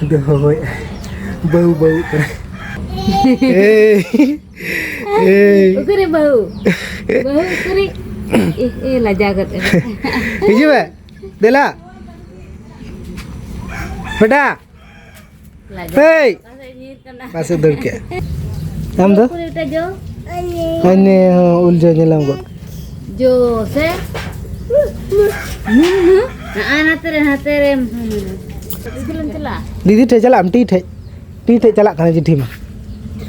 ᱫᱚ ᱦᱚᱦᱚᱭᱮᱫ, ᱵᱟᱹᱦᱩ, ᱵᱟᱹᱦᱩ ᱠᱟᱱᱟᱭ᱾ ᱮᱭ, ᱮᱭ᱾ ᱩᱠᱩᱨᱮ ᱵᱟᱹᱦᱩ? ᱵᱟᱹᱦᱩ ᱩᱠᱩᱨᱮ? ᱮ, ᱮ, ᱞᱟᱡᱟᱣ ᱜᱚᱫ ᱮᱱᱟ᱾ ᱦᱤᱡᱩᱜ ᱢᱮ, ᱫᱮᱞᱟ᱾ ᱵᱮᱴᱟ᱾ ᱞᱟᱡᱟᱣ᱾ ᱦᱮᱭ! ᱚᱠᱟ ᱥᱮᱫ ᱧᱤᱨ ᱠᱟᱱᱟ? ᱚᱠᱟ ᱥᱮᱫ ᱫᱟᱹᱲ ᱠᱮᱜᱼᱟ? ᱟᱢ ᱫᱚ? ᱩᱠᱩᱨᱮ ᱵᱮᱴᱟ ᱡᱚ? ᱦᱟᱱᱮ ᱦᱚᱸ ᱩᱞ ᱡᱚ ᱧᱮᱞᱟᱢ ᱜᱚᱫ᱾ ᱡᱚ ᱥᱮ? ᱦᱩᱸ, ᱦᱩᱸ᱾ ᱱᱚᱜᱼᱚᱭ ᱱᱟᱛᱮ ᱨᱮ, ᱱᱟᱛᱮ ᱨᱮ᱾ ᱤᱥᱠᱩᱞᱮᱢ ᱪᱟᱞᱟᱜᱼᱟ? ᱫᱤᱫᱤ ᱴᱷᱮᱡ ᱪᱟᱞᱟᱜ ᱟᱢ, ᱴᱤ ᱴᱷᱮᱡ᱾ ᱴᱤ ᱴᱷᱮᱡ ᱪᱟᱞᱟᱜ ᱠᱟᱱᱟ ᱪᱤᱴᱷᱤ ᱢᱟ᱾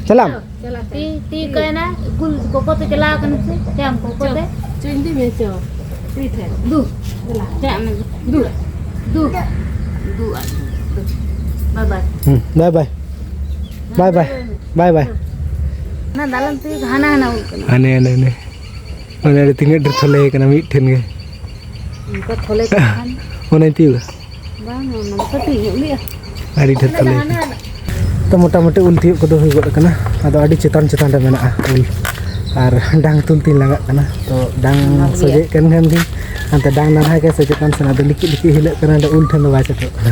ᱪᱟᱞᱟᱜ ᱟᱢ? ᱪᱟᱞᱟᱜ ᱴᱤ, ᱴᱤ ᱠᱟᱭᱱᱟ, ᱤᱥᱠᱩᱞ ᱠᱚᱠᱚ ᱛᱮ ᱪᱟᱞᱟᱣ ᱠᱟᱱᱟ ᱥᱮ? ᱪᱟᱢ ᱠᱚᱠᱚ ᱛᱮ? ᱪᱚ, ᱤᱧ ᱫᱩᱧ ᱢᱮ ᱪᱚ᱾ ᱴᱤ ᱴᱷᱮᱡ᱾ ᱫᱩ᱾ ᱪᱟᱞᱟᱜ᱾ ᱪᱟᱜ ᱢᱮ᱾ ᱫᱩ᱾ ᱫᱩ᱾ ᱫᱩ ᱟᱨ ᱫᱩ᱾ ᱵᱟᱭ ᱵᱟᱭ᱾ ᱦᱩᱸ, ᱵᱟᱭ ᱵᱟᱭ᱾ ᱵᱟᱭ ᱵᱟᱭ᱾ ᱵᱟᱭ ᱵᱟᱭ᱾ ᱚᱱᱟ ᱫᱟᱞᱟᱱ ᱛᱮ ᱦᱟᱱᱟ ᱦᱟᱱᱟ ᱩᱞ ᱠᱟᱱᱟ᱾ ᱦᱟᱱᱮ, ᱦᱟᱱᱮ, ᱦᱟᱱᱮ᱾ ᱚᱱᱮ ᱚᱸᱰᱮ ᱛᱤᱱᱟᱹᱜ ᱰᱷᱮᱨ ᱛᱷᱚᱞᱮ ᱠᱟᱱᱟ ᱢᱤᱫ ᱴᱷᱮᱱ ᱜᱮ᱾ ᱚᱱᱠᱟ ᱛᱷᱚᱞᱮ ᱠᱚ ᱠᱷᱟᱱ᱾ ᱚᱱᱟᱧ ᱛᱤᱭᱩᱜᱟ᱾ ᱵᱟᱝ, ᱚᱱᱟ ᱫᱚ ᱠᱟᱹᱴᱤᱡ ᱧᱚᱜ ᱜᱮᱭᱟ᱾ ᱟᱹᱰᱤ ᱰᱷᱮᱨ ᱛᱷᱚᱞᱮ ᱠᱟᱱᱟ᱾ ᱛᱚ, ᱢᱚᱴᱟᱢᱩᱴᱤ ᱩᱞ ᱛᱤᱭᱳᱜ ᱠᱚᱫᱚ ᱦᱩᱭ ᱜᱚᱫ ᱟᱠᱟᱱᱟ᱾ ᱟᱫᱚ ᱟᱹᱰᱤ ᱪᱮᱛᱟᱱ ᱪᱮᱛᱟᱱ ᱨᱮ ᱢᱮᱱᱟᱜᱼᱟ ᱩᱞ᱾ ᱟᱨ ᱰᱟᱝ ᱛᱩᱞ ᱛᱤᱧ ᱞᱟᱸᱜᱟᱜ ᱠᱟᱱᱟ᱾ ᱛᱚ, ᱰᱟᱝ ᱚᱱᱟ ᱜᱮ᱾ ᱥᱚᱡᱷᱮᱜ ᱠᱟᱱ ᱠᱷᱟᱱ ᱜᱮ ᱦᱟᱱᱛᱮ ᱰᱟᱝ ᱱᱟᱞᱦᱟ ᱜᱮ ᱥᱮ ᱪᱮᱛᱟᱱ ᱥᱮᱱ ᱟᱫᱚ ᱞᱤᱠᱤᱡ ᱞᱤᱠᱤᱡ ᱦᱤᱞᱟᱹᱜ ᱠᱟᱱᱟ᱾ ᱟᱫᱚ ᱩᱞ ᱴᱷᱮᱱ ᱫᱚ ᱵᱟᱭ ᱥᱮᱴᱮᱨᱚᱜ ᱠᱟᱱᱟ᱾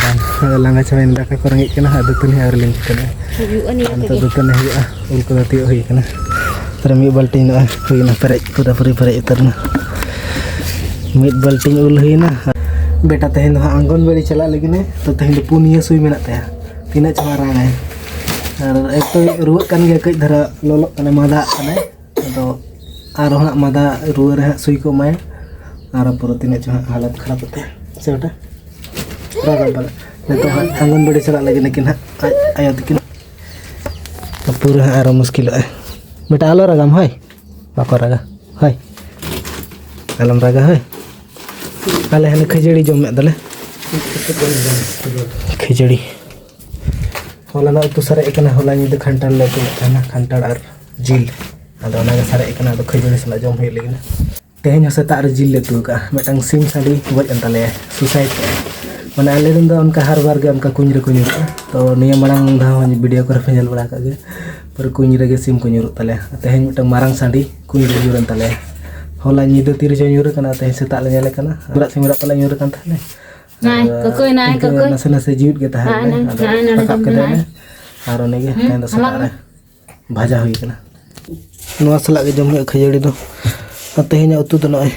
ᱰᱟᱝ ᱟᱫᱚ ᱞᱟᱸᱜᱟ ᱪᱟᱵᱟᱭᱮᱱᱟ, ᱫᱟᱠᱟ ᱠᱚ ᱨᱮᱸᱜᱮᱡ ᱠᱟᱱᱟ᱾ ᱟᱨ ᱫᱟᱹᱛᱟᱹᱱᱤ ᱦᱚᱸ ᱟᱹᱣᱨᱤ ᱞᱤᱧ ᱫᱟᱹᱛᱟᱹᱱᱤᱜᱼᱟ᱾ ᱦᱩᱭᱩᱜᱼᱟ ᱱᱤᱭᱟᱹ ᱟᱨ ᱱᱤᱛᱚᱜ ᱛᱮᱜᱮ᱾ ᱫᱟᱹᱛᱟᱹᱱᱤ ᱦᱩᱭᱩᱜᱼᱟ᱾ ᱩᱞ ᱠᱚᱫᱚ ᱛᱤᱭᱳᱜ ᱦᱩᱭ ᱠᱟᱱᱟ᱾ ᱛᱟᱨ ᱢᱤᱫ ᱵᱟᱹᱞᱴᱤᱱ ᱱᱚᱜᱼᱚᱭ ᱦᱩᱭᱱᱟ ᱯᱮᱨᱮᱡ, ᱯᱩᱨᱟᱹᱯᱩᱨᱤ ᱯᱮᱨᱮᱡ ᱩᱛᱟᱹᱨ ᱮᱱᱟ᱾ ᱢᱤᱫ ᱵᱟᱹᱞᱴᱤᱱ ᱩᱞ ᱦᱩᱭᱱᱟ᱾ ᱵᱮᱴᱟ ᱛᱮᱦᱮᱧ ᱫᱚ ᱦᱟᱸᱜ ᱟᱝᱜᱚᱱᱵᱟᱲᱤ ᱪᱟᱞᱟᱜ ᱞᱟᱹᱜᱤᱫ ᱮ, ᱛᱚ ᱛᱮᱦᱮᱧ ᱫᱚ ᱯᱩᱱᱭᱟᱹ ᱥᱩᱭ ᱢᱮᱱᱟᱜ ᱛᱟᱭᱟ᱾ ᱛᱤᱱᱟᱹᱜ ᱪᱚ ᱨᱟᱱᱟᱭ᱾ ᱟᱨ ᱮᱠ ᱛᱚ ᱨᱩᱣᱟᱹᱜ ᱠᱟᱱ ᱜᱮᱭᱟ, ᱠᱟᱹᱡ ᱫᱷᱟᱨᱟ ᱞᱚᱞᱚᱜ ᱠᱟᱱᱟ, ᱢᱟᱫᱟᱜ ᱠᱟᱱᱟᱭ᱾ ᱟᱫᱚ ᱟᱨᱦᱚᱸ ᱦᱟᱸᱜ ᱢᱟᱫᱟ ᱨᱩᱣᱟᱹ ᱨᱮ ᱦᱟᱸᱜ ᱥᱩᱭ ᱠᱚ ᱮᱢᱟᱭᱟ᱾ ᱟᱨ ᱯᱩᱨᱟᱹ ᱛᱤᱱᱟᱹᱜ ᱪᱚ ᱦᱟᱸᱜ ᱦᱟᱞᱚᱛ ᱠᱷᱟᱨᱟᱯ ᱠᱟᱛᱮ ᱥᱮ ᱵᱮᱴᱟ? ᱨᱟᱜᱟᱢ ᱯᱟᱞᱮ᱾ ᱱᱤᱛᱚᱜ ᱦᱟᱸᱜ ᱟᱝᱜᱚᱱᱵᱟᱲᱤ ᱪᱟᱞᱟᱜ ᱞᱟᱹᱜᱤᱫ ᱱᱟᱠᱤᱱ ᱦᱟᱸᱜ ᱟᱡ ᱟᱭᱳ ᱛᱟᱹᱠᱤᱱ᱾ ᱯᱩᱨᱟᱹ ᱦᱟᱸᱜ ᱟᱨᱚ ᱢᱩᱥᱠᱤᱞᱚᱜᱼᱟ᱾ ᱵᱮᱴᱟ, ᱟᱞᱚ ᱨᱟᱜᱟᱢ, ᱦᱳᱭ᱾ ᱵᱟᱠᱚ ᱨᱟᱜᱟ, ᱦᱳᱭ᱾ ᱟᱞᱚᱢ ᱨᱟᱜᱟ, ᱦᱳᱭ᱾ ᱟᱞᱮ ᱦᱟᱱᱮ ᱠᱷᱟᱹᱡᱟᱹᱲᱤ ᱡᱚᱢ ᱢᱮᱫ ᱫᱚᱞᱮ᱾ ᱠᱷᱟᱹᱡᱟᱹᱲᱤ᱾ ᱦᱚᱞᱟᱱᱟᱜ ᱩᱛᱩ ᱥᱟᱨᱮᱡ ᱟᱠᱟᱱᱟ, ᱦᱚᱞᱟ ᱧᱤᱫᱟᱹ ᱠᱷᱟᱱᱴᱟᱲ ᱞᱮ ᱩᱛᱩ ᱞᱮᱫ ᱛᱟᱦᱮᱱᱟ, ᱠᱷᱟᱱᱴᱟᱲ ᱟᱨ ᱡᱤᱞ᱾ ᱟᱫᱚ ᱚᱱᱟᱜᱮ ᱥᱟᱨᱮᱡ ᱟᱠᱟᱱᱟ, ᱟᱫᱚ ᱠᱷᱟᱹᱡᱟᱹᱲᱤ ᱥᱟᱞᱟᱜ ᱡᱚᱢ ᱦᱩᱭᱩᱜ ᱞᱟᱹᱜᱤᱫ᱾ ᱛᱮᱦᱮᱧ ᱦᱚᱸ ᱥᱮᱛᱟᱜ ᱨᱮ ᱡᱤᱞ ᱞᱮ ᱩᱛᱩ ᱟᱠᱟᱫᱼᱟ᱾ ᱢᱤᱫᱴᱟᱝ ᱥᱤᱢ ᱥᱟᱺᱰᱤ ᱜᱚᱡ ᱮᱱ ᱛᱟᱞᱮᱭᱟ, suicide᱾ ᱢᱟᱱᱮ, ᱟᱞᱮ ᱨᱮᱱ ᱫᱚ ᱚᱱᱠᱟ ᱦᱟᱨ ᱵᱟᱨ ᱜᱮ ᱚᱱᱠᱟ ᱠᱩᱧ ᱨᱮᱠᱚ ᱧᱩᱨᱩᱜᱼᱟ᱾ ᱛᱚ, ᱱᱤᱭᱟᱹ ᱢᱟᱲᱟᱝ ᱫᱷᱟᱣ ᱦᱚᱸ video ᱠᱚᱨᱮ ᱯᱮ ᱧᱮᱞ ᱵᱟᱲᱟ ᱟᱠᱟᱫ ᱜᱮᱭᱟ, ᱯᱩᱨᱟᱹ ᱠᱩᱧ ᱨᱮᱜᱮ ᱥᱤᱢ ᱠᱚ ᱧᱩᱨᱩᱜ ᱛᱟᱞᱮᱭᱟ᱾ ᱛᱮᱦᱮᱧ ᱢᱤᱫᱴᱟᱝ ᱢᱟᱨᱟᱝ ᱥᱟᱺᱰᱤ ᱠᱩᱧ ᱨᱮ ᱧᱩᱨ ᱮᱱ ᱛᱟᱞᱮᱭᱟ᱾ ᱦᱚᱞᱟ ᱧᱤᱫᱟᱹ ᱛᱤ ᱨᱮᱪᱚ ᱧᱩᱨ ᱟᱠᱟᱱᱟ, ᱛᱮᱦᱮᱧ ᱥᱮᱛᱟᱜ ᱞᱮ ᱧᱮᱞᱮ ᱠᱟᱱᱟ᱾ ᱢᱟᱨᱟᱜ ᱥᱤᱢ ᱨᱟᱜ ᱛᱟᱞᱮ ᱧᱩᱨ ᱟᱠᱟᱱ ᱛᱟᱦᱮᱸᱫ᱾ ᱱᱟᱭ, ᱟᱨ ᱠᱚᱠᱚᱭ, ᱱᱟᱭ, ᱤᱱᱠᱟᱹ ᱠᱚᱠᱚᱭ᱾ ᱱᱟᱥᱮ ᱱᱟᱥᱮ ᱡᱤᱣᱮᱫ ᱜᱮ ᱛᱟᱦᱮᱸ ᱱᱟᱭ, ᱞᱮᱱᱟᱭ᱾ ᱱᱟᱭ, ᱟᱫᱚ ᱱᱟᱭ, ᱱᱚᱰᱮ ᱨᱟᱠᱟᱵ ᱡᱚᱢ ᱢᱮ, ᱠᱮᱫᱮᱭᱟᱞᱮ᱾ ᱱᱟᱭ᱾ ᱟᱨ ᱩᱱᱤᱜᱮ ᱦᱩᱸ, ᱛᱮᱦᱮᱧ ᱫᱚ ᱥᱮᱛᱟᱜ ᱦᱟᱞᱟᱝ ᱨᱮ ᱢᱮ᱾ ᱵᱷᱟᱡᱟ ᱦᱩᱭ ᱠᱟᱱᱟ᱾ ᱱᱚᱣᱟ ᱥᱟᱞᱟᱜ ᱜᱮ ᱡᱚᱢ ᱦᱩᱭᱩᱜᱼᱟ ᱠᱷᱟᱹᱡᱟᱹᱲᱤ ᱫᱚ᱾ ᱟᱨ ᱛᱮᱦᱮᱧᱟᱜ ᱩᱛᱩ ᱫᱚ ᱱᱚᱜᱼᱚᱭ,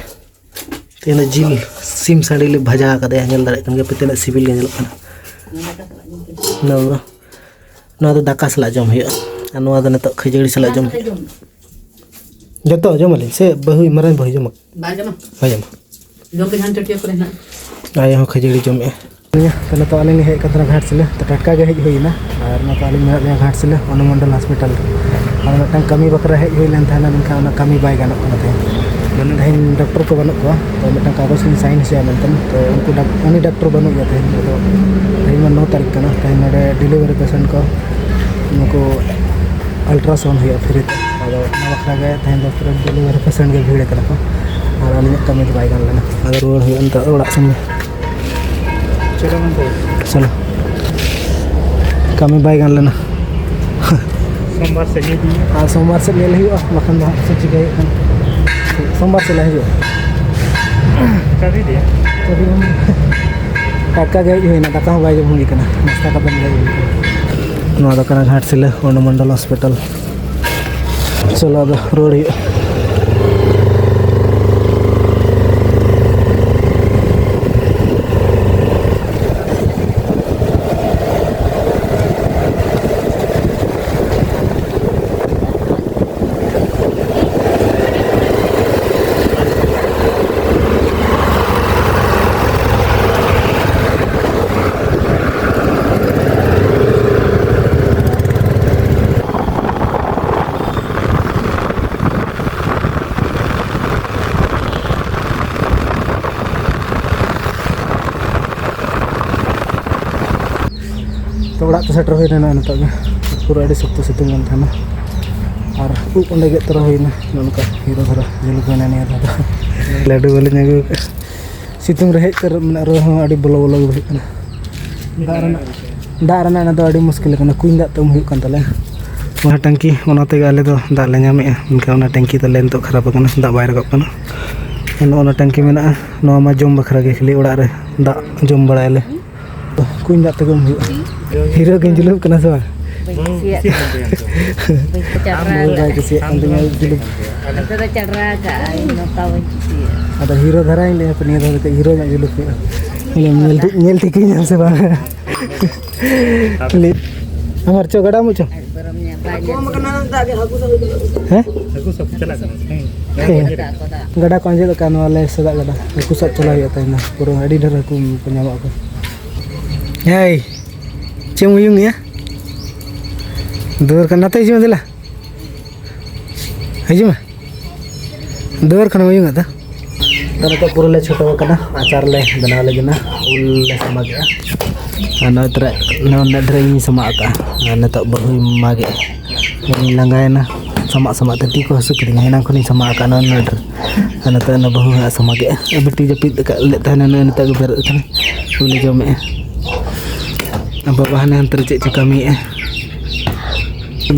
ᱛᱮᱦᱮᱧ ᱫᱚ ᱡᱤᱞ, ᱥᱤᱢ ᱥᱟᱺᱰᱤ ᱞᱮ ᱵᱷᱟᱡᱟ ᱟᱠᱟᱫᱮᱭᱟ᱾ ᱧᱮᱞ ᱫᱟᱲᱮᱭᱟᱜ ᱠᱟᱱ ᱜᱮᱭᱟ ᱯᱮ ᱛᱤᱱᱟᱹᱜ ᱥᱤᱵᱤᱞ ᱜᱮ ᱧᱮᱞᱚᱜ ᱠᱟᱱᱟ᱾ ᱱᱚᱣᱟ ᱫᱚ, ᱱᱚᱣᱟ ᱫᱚ ᱫᱟᱠᱟ ᱥᱟᱞᱟᱜ ᱡᱚᱢ ᱦᱩᱭᱩᱜᱼᱟ᱾ ᱟᱨ ᱱᱚᱣᱟ ᱫᱚ ᱱᱤᱛᱚᱜ ᱠᱷᱟᱹᱡᱟᱹᱲᱤ ᱥᱟᱞᱟᱜ ᱡᱚᱢ ᱦᱩᱭᱩᱜᱼᱟ᱾ ᱡᱚᱛᱚ ᱡᱚᱢ ᱟᱹᱞᱤᱧ ᱥᱮ ᱵᱟᱹᱦᱩ, ᱢᱟᱨᱟᱝ ᱵᱟᱹᱦᱩ ᱡᱚᱢᱟ? ᱵᱟᱭ ᱡᱚᱢᱟ᱾ ᱵᱟᱭ ᱡᱚᱢᱟ᱾ ᱡᱚᱢ ᱯᱮ ᱡᱟᱦᱟᱱ ᱪᱟᱹᱴᱭᱟᱹ ᱠᱚᱨᱮ ᱦᱮᱱᱟᱜ᱾ ᱟᱭᱳ ᱦᱚᱸ ᱠᱷᱟᱹᱡᱟᱹᱲᱤ ᱡᱚᱢᱮᱜᱼᱟ᱾ ᱛᱚ ᱱᱤᱛᱚᱜ ᱟᱹᱞᱤᱧ ᱞᱤᱧ ᱦᱮᱡ ᱟᱠᱟᱱ ᱛᱟᱦᱮᱱᱟ ᱜᱷᱟᱴᱥᱤᱞᱟᱹ, ᱛᱚ ᱴᱟᱴᱠᱟ ᱜᱮ ᱦᱮᱡ ᱦᱩᱭ ᱮᱱᱟ᱾ ᱟᱨ ᱱᱤᱛᱚᱜ ᱟᱹᱞᱤᱧ ᱢᱮᱱᱟᱜ ᱞᱤᱧᱟ ᱜᱷᱟᱴᱥᱤᱞᱟᱹ ᱚᱱᱩᱢᱚᱱᱰᱚᱞ ᱦᱚᱥᱯᱤᱴᱟᱞ ᱨᱮ᱾ ᱟᱫᱚ ᱢᱤᱫᱴᱟᱝ ᱠᱟᱹᱢᱤ ᱵᱟᱠᱷᱨᱟ ᱦᱮᱡ ᱦᱩᱭ ᱞᱮᱱ ᱛᱟᱦᱮᱱᱟ, ᱢᱮᱱᱠᱷᱟᱱ ᱚᱱᱟ ᱠᱟᱹᱢᱤ ᱵᱟᱭ ᱜᱟᱱᱚᱜ ᱠᱟᱱᱟ ᱛᱮᱦᱮᱧ᱾ ᱛᱮᱦᱮᱧ ᱰᱚᱠᱴᱚᱨ ᱠᱚ ᱵᱟᱹᱱᱩᱜ ᱠᱚᱣᱟ, ᱛᱚ ᱢᱤᱫᱴᱟᱝ ᱠᱟᱜᱚᱡᱽ ᱞᱤᱧ ᱥᱟᱭᱤᱱ ᱦᱚᱪᱚᱭᱟ ᱢᱮᱱᱛᱮ᱾ ᱛᱚ ᱩᱱᱠᱩ ᱰᱟᱠ-, ᱩᱱᱤ ᱰᱟᱠᱴᱚᱨ ᱵᱟᱹᱱᱩᱜ ᱜᱮᱭᱟ ᱛᱮᱦᱮᱧ᱾ ᱟᱫᱚ ᱛᱮᱦᱮᱧ ᱢᱟ ᱱᱚ ᱛᱟᱹᱨᱤᱠᱷ ᱠᱟᱱᱟ, ᱛᱮᱦᱮᱧ ᱱᱚᱰᱮ ᱰᱮᱞᱤᱵᱷᱟᱨᱤ ᱯᱮᱥᱮᱱᱴ ᱠᱚ ᱱᱩᱠᱩ ᱟᱞᱴᱨᱟᱥᱟᱣᱩᱱᱰ ᱦᱩᱭᱩᱜᱼᱟ ᱯᱷᱨᱤ ᱛᱮ᱾ ᱟᱫᱚ ᱚᱱᱟ ᱵᱟᱠᱷᱨᱟ ᱜᱮ ᱛᱮᱦᱮᱧ ᱫᱚ ᱯᱩᱨᱟᱹ ᱰᱮᱞᱤᱵᱷᱟᱨᱤ ᱯᱮᱥᱮᱱᱴ ᱜᱮ ᱵᱷᱤᱲ ᱟᱠᱟᱱᱟ ᱠᱚ, ᱟᱨ ᱟᱹᱞᱤᱧᱟᱜ ᱠᱟᱹᱢᱤ ᱫᱚ ᱵᱟᱭ ᱜᱟᱱ ᱞᱮᱱᱟ᱾ ᱟᱫᱚ ᱨᱩᱣᱟᱹᱲ ᱦᱩᱭᱩᱜᱼᱟ ᱱᱤᱛᱚᱜ ᱚᱲᱟᱜ ᱥᱮᱱ ᱜᱮ᱾ ᱪᱚᱞᱚ ᱢᱮᱱᱛᱮ᱾ ᱪᱚᱞᱚ᱾ ᱠᱟᱹᱢᱤ ᱵᱟᱭ ᱜᱟᱱ ᱞᱮᱱᱟ᱾ ᱥᱳᱢᱵᱟᱨ ᱥᱮᱫ ᱧᱮᱞ ᱦᱩᱭᱩᱜᱼᱟ᱾ ᱟᱨ ᱥᱳᱢᱵᱟᱨ ᱥᱮᱫ ᱧᱮᱞ ᱦᱩᱭᱩᱜᱼᱟ, ᱵᱟᱠᱷᱟᱱ ᱫᱚ ᱦᱟᱸᱜ ᱪᱮᱫ ᱪᱤᱠᱟᱹ ᱦᱩᱭᱩᱜ ᱠᱟᱱᱟ᱾ ᱥᱳᱢᱵᱟᱨ ᱥᱮᱫ ᱞᱮ ᱦᱤᱡᱩᱜᱼᱟ᱾ ᱪᱟᱹᱵᱤ ᱫᱮᱭᱟ᱾ ᱪᱟᱹᱵᱤ ᱵᱟᱹᱱᱩᱜ᱾ ᱴᱟᱴᱠᱟ ᱜᱮ ᱦᱮᱡ ᱦᱩᱭᱱᱟ, ᱫᱟᱠᱟ ᱦᱚᱸ ᱵᱟᱭ ᱡᱚᱢ ᱦᱩᱭ ᱠᱟᱱᱟ, ᱱᱟᱥᱛᱟ ᱠᱟᱛᱮ ᱜᱮ ᱦᱮᱡ ᱦᱩᱭ ᱠᱟᱱᱟ᱾ ᱱᱚᱣᱟ ᱫᱚ ᱠᱟᱱᱟ ᱜᱷᱟᱴᱥᱤᱞᱟᱹ ᱚᱱᱩᱢᱚᱱᱰᱚᱞ ᱦᱚᱥᱯᱤᱴᱟᱞ᱾ ᱪᱚᱞᱚ ᱟᱫᱚ ᱨᱩᱣᱟᱹᱲ ᱦᱩᱭᱩᱜᱼᱟ᱾ ᱛᱚ, ᱚᱲᱟᱜ ᱛᱮ ᱥᱮᱴᱮᱨ ᱦᱩᱭ ᱞᱮᱱᱟ ᱱᱤᱛᱚᱜ ᱜᱮ᱾ ᱯᱩᱨᱟᱹ ᱟᱹᱰᱤ ᱥᱚᱠᱛᱚ ᱥᱤᱛᱩᱝ ᱠᱟᱱ ᱛᱟᱦᱮᱱᱟ᱾ ᱟᱨ ᱩᱵ ᱚᱸᱰᱮ ᱜᱮᱫ ᱛᱚᱨᱟ ᱦᱩᱭᱱᱟ᱾ ᱱᱚᱜᱼᱚ ᱱᱚᱝᱠᱟ ᱦᱤᱨᱳ ᱫᱷᱟᱨᱟ ᱡᱩᱞᱩᱯ ᱦᱩᱭᱱᱟ ᱱᱤᱭᱟᱹ ᱫᱷᱟᱣ ᱫᱚ᱾ ᱞᱟᱹᱰᱩ ᱵᱟᱹᱞᱤᱧ ᱟᱹᱜᱩ ᱟᱠᱟᱫᱼᱟ᱾ ᱥᱤᱛᱩᱝ ᱨᱮ ᱦᱮᱡ ᱩᱛᱟᱹᱨ, ᱢᱟᱱᱮ, ᱨᱚᱲ ᱦᱚᱸ ᱟᱹᱰᱤ ᱵᱚᱞᱚ ᱵᱚᱞᱚ ᱜᱮ ᱵᱩᱡᱷᱟᱹᱜ ᱠᱟᱱᱟ᱾ ᱫᱟᱜ ᱨᱮᱱᱟᱜ, ᱫᱟᱜ ᱨᱮᱱᱟᱜ ᱚᱱᱟ ᱫᱚ ᱟᱹᱰᱤ ᱢᱩᱥᱠᱤᱞ ᱠᱟᱱᱟ᱾ ᱠᱩᱧ ᱫᱟᱜ ᱛᱮ ᱩᱢ ᱦᱩᱭᱩᱜ ᱠᱟᱱ ᱛᱟᱞᱮᱭᱟ᱾ ᱚᱱᱟ ᱴᱟᱝᱠᱤ, ᱚᱱᱟ ᱛᱮᱜᱮ ᱟᱞᱮ ᱫᱚ ᱫᱟᱜ ᱞᱮ ᱧᱟᱢᱮᱜᱼᱟ᱾ ᱢᱮᱱᱠᱷᱟᱱ ᱚᱱᱟ ᱴᱟᱝᱠᱤ ᱛᱟᱞᱮ ᱱᱤᱛᱚᱜ ᱠᱷᱟᱨᱟᱯ ᱟᱠᱟᱱᱟ, ᱫᱟᱜ ᱵᱟᱭ ᱨᱟᱠᱟᱵ ᱠᱟᱱᱟ᱾ ᱱᱚᱜᱼᱚ ᱱᱟ ᱴᱟᱝᱠᱤ ᱢᱮᱱᱟᱜᱼᱟ, ᱱᱚᱣᱟ ᱢᱟ ᱡᱚᱢ ᱵᱟᱠᱷᱨᱟ ᱜᱮ, ᱠᱷᱟᱹᱞᱤ ᱚᱲᱟᱜ ᱨᱮ ᱫᱟᱜ ᱡᱚᱢ ᱵᱟᱲᱟᱭᱟᱞᱮ᱾ ᱠᱩᱧ ᱫᱟᱜ ᱛᱮᱜᱮ ᱩᱢ ᱦᱩᱭᱩᱜᱼᱟ᱾ ᱦᱤᱨᱳ ᱜᱮᱧ ᱡᱩᱞᱩᱯ ᱠᱟᱱᱟ ᱥᱮ ᱵᱟᱝ? ᱵᱟᱹᱧ ᱠᱩᱥᱤᱭᱟᱜ ᱠᱟᱱᱟ᱾ ᱵᱟᱹᱧ ᱪᱟᱴᱨᱟ ᱵᱟᱭ ᱠᱟᱜᱼᱟ᱾ ᱠᱩᱥᱤᱭᱟᱜ ᱠᱟᱱ ᱛᱤᱧᱟ ᱡᱩᱞᱩᱯ᱾ ᱱᱚᱛᱮ ᱫᱚ ᱪᱟᱴᱨᱟ ᱠᱟᱜᱼᱟᱭ, ᱱᱚᱝᱠᱟ ᱵᱟᱹᱧ ᱠᱩᱥᱤᱭᱟᱜᱼᱟ᱾ ᱟᱫᱚ ᱦᱤᱨᱳ ᱫᱷᱟᱨᱟᱧ ᱞᱟᱹᱭ ᱟᱯᱮ, ᱱᱤᱭᱟᱹ ᱫᱷᱟᱣ ᱫᱚ ᱠᱟᱹᱡ ᱦᱤᱨᱳ ᱧᱚᱜ ᱡᱩᱞᱩᱯ ᱦᱩᱭᱩᱜᱼᱟ᱾ ᱧᱮᱞ ᱴᱷᱤᱠ, ᱧᱮᱞ ᱴᱷᱤᱠᱟᱹᱧᱟᱢ ᱥᱮ ᱵᱟᱝ? ᱞᱟᱹᱭ, ᱟᱢᱟᱨ ᱪᱚ ᱜᱟᱰᱟ ᱢᱩᱪᱟᱹᱫ᱾ ᱦᱮᱸ? ᱦᱮᱸ᱾ ᱜᱟᱰᱟ ᱠᱚ ᱟᱸᱡᱮᱫ ᱟᱠᱟᱱ, ᱱᱚᱣᱟ ᱞᱮ ᱥᱮᱫᱟᱜ ᱜᱟᱰᱟ᱾ ᱦᱟᱹᱠᱩ ᱥᱟᱵ ᱪᱟᱞᱟᱣ ᱦᱩᱭᱩᱜᱼᱟ ᱛᱮᱦᱮᱧ ᱫᱚ᱾ ᱯᱩᱨᱟᱹ ᱟᱹᱰᱤ ᱰᱷᱮᱨ ᱦᱟᱹᱠᱩ ᱠᱚ ᱧᱟᱢᱚᱜ ᱟᱠᱚ᱾ ᱦᱮᱭ, ᱪᱮᱫ ᱮᱢ ᱩᱭᱩᱝ ᱮᱜᱼᱟ? ᱫᱩᱣᱟᱹᱨ ᱠᱷᱚᱱ ᱱᱟᱛᱮ ᱦᱤᱡᱩᱜ ᱢᱮ ᱫᱮᱞᱟ᱾ ᱦᱤᱡᱩᱜ ᱢᱮ᱾ ᱫᱩᱣᱟᱹᱨ ᱠᱷᱚᱱ ᱩᱭᱩᱝ ᱮᱫᱟ᱾ ᱛᱚ, ᱱᱤᱛᱚᱜ ᱯᱩᱨᱟᱹ ᱞᱮ ᱪᱷᱩᱴᱟᱹᱣ ᱟᱠᱟᱱᱟ᱾ ᱟᱪᱟᱨ ᱞᱮ ᱵᱮᱱᱟᱣ ᱞᱟᱹᱜᱤᱫ ᱱᱟ᱾ ᱩᱞ ᱞᱮ ᱥᱟᱢᱟᱜᱮᱜᱼᱟ᱾ ᱟᱨ ᱱᱚᱜᱼᱚᱭ ᱛᱚᱨᱟ, ᱱᱚᱣᱟ ᱱᱮᱰ ᱨᱮ ᱤᱧ ᱥᱟᱢᱟᱜ ᱟᱠᱟᱫᱼᱟ᱾ ᱟᱨ ᱱᱤᱛᱚᱜ ᱵᱟᱹᱦᱩᱭ ᱢᱟᱜᱮᱜᱼᱟ᱾ ᱤᱧ ᱞᱟᱸᱜᱟᱭᱮᱱᱟ᱾ ᱥᱟᱢᱟᱜ ᱥᱟᱢᱟᱜ ᱛᱮ ᱛᱤ ᱠᱚ ᱦᱟᱹᱥᱩ ᱠᱤᱫᱤᱧᱟ᱾ ᱮᱱᱟᱝ ᱠᱷᱚᱱᱤᱧ ᱥᱟᱢᱟᱜ ᱟᱠᱟᱫᱼᱟ ᱱᱚᱣᱟ ᱱᱮᱰ ᱨᱮ᱾ ᱟᱨ ᱱᱤᱛᱚᱜ ᱚᱱᱟ ᱵᱟᱹᱦᱩ ᱦᱟᱸᱜ ᱥᱟᱢᱟᱜᱮᱜᱼᱟ᱾ ᱟᱨ ᱵᱤᱴᱤ ᱡᱟᱹᱯᱤᱫ ᱟᱠᱟᱫ ᱞᱮᱫ ᱛᱟᱦᱮᱱᱟ, ᱱᱚᱜᱼᱚᱭ ᱱᱤᱛᱚᱜ ᱜᱮ ᱵᱮᱨᱮᱫ ᱟᱠᱟᱱᱟ᱾ ᱩᱞᱮ ᱡᱚᱢᱮᱜᱼᱟ᱾ ᱟᱨ ᱵᱟᱵᱟ ᱦᱟᱱᱮ ᱦᱟᱱᱛᱮ ᱨᱮ ᱪᱮᱫ ᱪᱚ ᱠᱟᱹᱢᱤᱭᱮᱜᱼᱟ᱾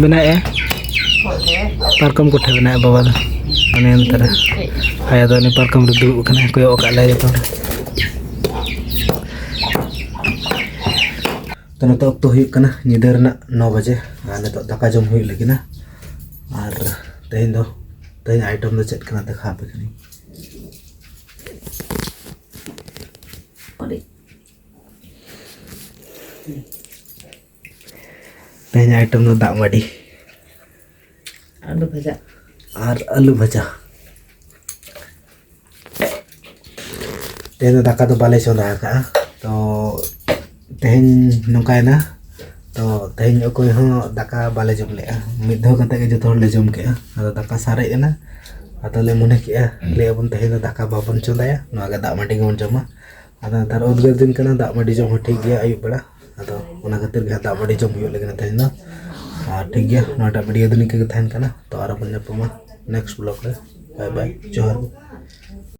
ᱵᱮᱱᱟᱣᱮᱜᱼᱟ᱾ ᱯᱟᱨᱠᱚᱢ ᱠᱚᱴᱷᱮ ᱵᱮᱱᱟᱣᱮᱜᱼᱟ ᱵᱟᱵᱟ ᱫᱚ᱾ ᱦᱟᱱᱮ ᱦᱟᱱᱛᱮ ᱨᱮ᱾ ᱟᱭᱳ ᱫᱚ ᱩᱱᱤ ᱯᱟᱨᱠᱚᱢ ᱨᱮ ᱫᱩᱲᱩᱵ ᱟᱠᱟᱱᱟᱭ, ᱠᱚᱭᱚᱜ ᱟᱠᱟᱫ ᱞᱮᱭᱟ ᱡᱚᱛᱚ ᱦᱚᱲ᱾ ᱛᱚ, ᱱᱤᱛᱚᱜ ᱚᱠᱛᱚ ᱦᱩᱭᱩᱜ ᱠᱟᱱᱟ ᱧᱤᱫᱟᱹ ᱨᱮᱱᱟᱜ ᱱᱚ ᱵᱟᱡᱮ᱾ ᱟᱨ ᱱᱤᱛᱚᱜ ᱫᱟᱠᱟ ᱡᱚᱢ ᱦᱩᱭᱩᱜ ᱞᱟᱹᱜᱤᱫ ᱱᱟ᱾ ᱟᱨ ᱛᱮᱦᱮᱧ ᱫᱚ, ᱛᱮᱦᱮᱧ item ᱫᱚ ᱪᱮᱫ ᱠᱟᱱᱟ ᱫᱮᱠᱷᱟᱣ ᱟᱯᱮ ᱠᱟᱹᱱᱟᱹᱧ᱾ ᱛᱮᱦᱮᱧ item ᱫᱚ ᱫᱟᱜ ᱢᱟᱹᱰᱤ᱾ ᱟᱹᱞᱩ ᱵᱷᱟᱡᱟ᱾ ᱟᱨ ᱟᱹᱞᱩ ᱵᱷᱟᱡᱟ᱾ ᱛᱮᱦᱮᱧ ᱫᱚ ᱫᱟᱠᱟ ᱫᱚ ᱵᱟᱞᱮ ᱪᱚᱸᱫᱟ ᱟᱠᱟᱫᱼᱟ᱾ ᱛᱚ, ᱛᱮᱦᱮᱧ ᱱᱚᱝᱠᱟᱭᱮᱱᱟ᱾ ᱛᱚ, ᱛᱮᱦᱮᱧ ᱚᱠᱚᱭ ᱦᱚᱸ ᱫᱟᱠᱟ ᱵᱟᱞᱮ ᱡᱚᱢ ᱞᱮᱫᱼᱟ᱾ ᱢᱤᱫ ᱫᱷᱟᱣ ᱠᱟᱛᱮ ᱜᱮ ᱡᱚᱛᱚ ᱦᱚᱲ ᱞᱮ ᱡᱚᱢ ᱠᱮᱫᱼᱟ᱾ ᱟᱫᱚ ᱫᱟᱠᱟ ᱥᱟᱨᱮᱡ ᱮᱱᱟ᱾ ᱟᱫᱚ ᱞᱮ ᱢᱚᱱᱮ ᱠᱮᱫᱼᱟ, ᱞᱟᱹᱭ ᱟᱵᱚᱱ ᱛᱮᱦᱮᱧ ᱫᱚ ᱫᱟᱠᱟ ᱵᱟᱵᱚᱱ ᱪᱚᱸᱫᱟᱭᱟ, ᱱᱚᱣᱟ ᱜᱮ ᱫᱟᱜ ᱢᱟᱹᱰᱤ ᱜᱮᱵᱚᱱ ᱡᱚᱢᱟ᱾ ᱟᱫᱚ ᱱᱮᱛᱟᱨ ᱩᱫᱽᱜᱟᱹᱨ ᱫᱤᱱ ᱠᱟᱱᱟ, ᱫᱟᱜ ᱢᱟᱹᱰᱤ ᱡᱚᱢ ᱦᱚᱸ ᱴᱷᱤᱠ ᱜᱮᱭᱟ ᱟᱹᱭᱩᱵ ᱵᱮᱲᱟ᱾ ᱟᱫᱚ ᱚᱱᱟ ᱠᱷᱟᱹᱛᱤᱨ ᱜᱮ ᱦᱟᱸᱜ ᱫᱟᱜ ᱢᱟᱹᱰᱤ ᱡᱚᱢ ᱦᱩᱭᱩᱜ ᱞᱟᱹᱜᱤᱫ ᱛᱮᱦᱮᱧ ᱫᱚ᱾ ᱟᱨ ᱴᱷᱤᱠ ᱜᱮᱭᱟ, ᱱᱚᱣᱟᱴᱟᱜ video ᱫᱚ ᱱᱤᱝᱠᱟᱹ ᱜᱮ ᱛᱟᱦᱮᱱ ᱠᱟᱱᱟ᱾ ᱛᱚ ᱟᱨᱚ ᱵᱚᱱ ᱧᱟᱯᱟᱢᱟ next vlog ᱨᱮ᱾ Bye bye, ᱡᱚᱦᱟᱨ ᱜᱮ᱾